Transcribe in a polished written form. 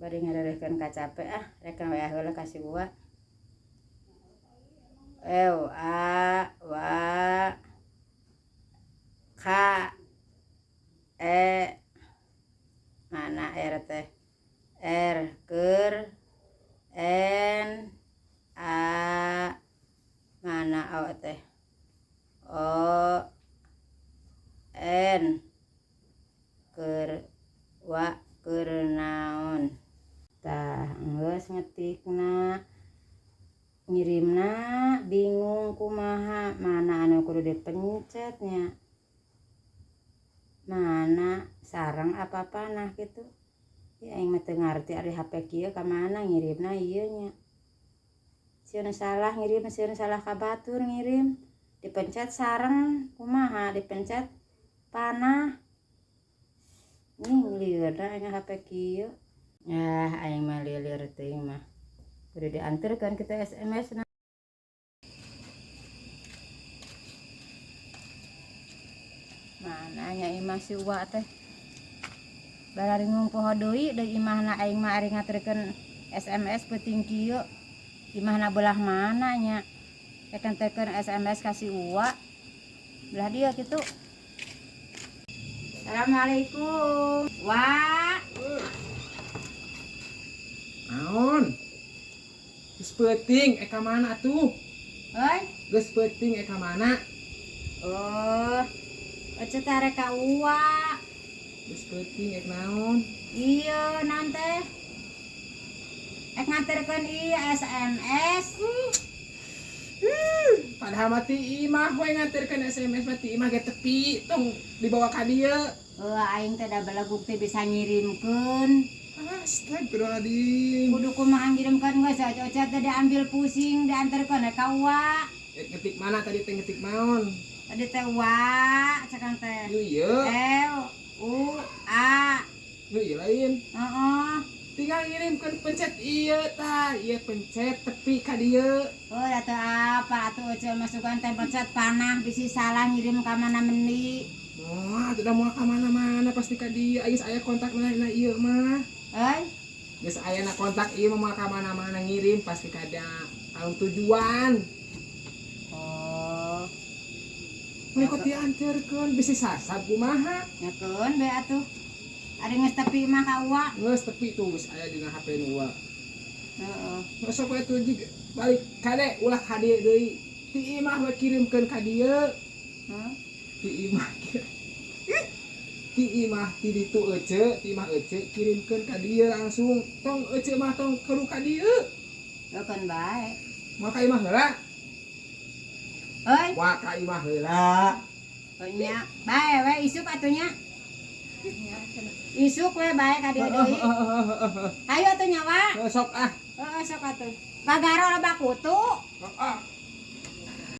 Bari ngarerehkeun kacape ah, rek WA heula ka si Uwa. Ew a wa k e mana R teh R keur N A mana O teh O N keur wa keur naon. Tah geus ngetikna ngirimna bingung kumaha mana anu kudu dipencetnya mana sareng apa panah gitu ya. Aing mah teu ngarti ari HP kieu ka mana ngirimna ieu nya. Sieun salah ngirim, sieun salah ka batur. Ngirim dipencet sareng kumaha, dipencet panah nih. Lieur dah aing HP kieu ya. Aing mah lieur teuing mah kudu diantarkeun kita SMS na. Mana nya imah si Uwa teh? Bararingung poho deui deui imahna aing mah. Ari nganterkeun SMS peuting kieu, imahna belah mana nya? Rek nganterkeun SMS ka si Uwa belah dieu kitu. Assalamualaikum, Wa. Naon? Geus peuting, ka mana atuh? Hoi. Geus peuting, ka mana? Oh, Ece teh rek ka Uwa. Geus peuting ek naon? Iya, nanti ek nganterkeun ieu SMS. Padahal mah ti imah we nganterkeun SMS mah, ti imah ge tepi, tong dibawa ka dieu. Oh, aing teh da belegug teh bisa ngirimkeun. Astagfirullahaladzim. Kudu kumaha ngirimkeun geus Oce teh diambil pusing dianterkeun ka Uwa. Eh, ngetik mana tadi teh, ngetik naon? Tadi teh Wa cakang teh. Ieu ieu. E U A. Nu ieu lain. Heeh. Tinggal ngirimkeun, pencet ieu tah, ieu pencet tepi ka dieu. Oh, da teu apa atuh Oce masukan teh pencet panah bisi salah ngirim ka mana mendi. Moal, tidak mau ka mana-mana, pasti ka dieu. Geus aya kontak na ieu mah. Euy, Geus aya na kontak ieu mah, moal ka mana-mana, ngirim pasti kada anu tujuan. Oh, Mun ikut dianterkeun bisi sasab kumaha? Nyakeun be atuh. Ari geus tepi mah ka Uwa. Geus tepi tuh, geus aya dina HP nu Uwa. Heeh. Sok we tuh jig balik kade, ulah ka dieu deui. Ti imah we kirimkeun ka dieu. Heuh. Ti imah. Ti imah ti ditu ece, ti imah ece kirimkeun ka dieu langsung. Tong ece mah tong kudu ka dieu. Keun bae. Moal ka imah heula. Euy, Moal ka imah heula. Oh nya, bae we isuk atuh nya. Isuk we bae ka dieu deui. Hayu atuh nya, Wa. Sok ah. Heeh, sok atuh. Bagaro loba kutu. Heeh.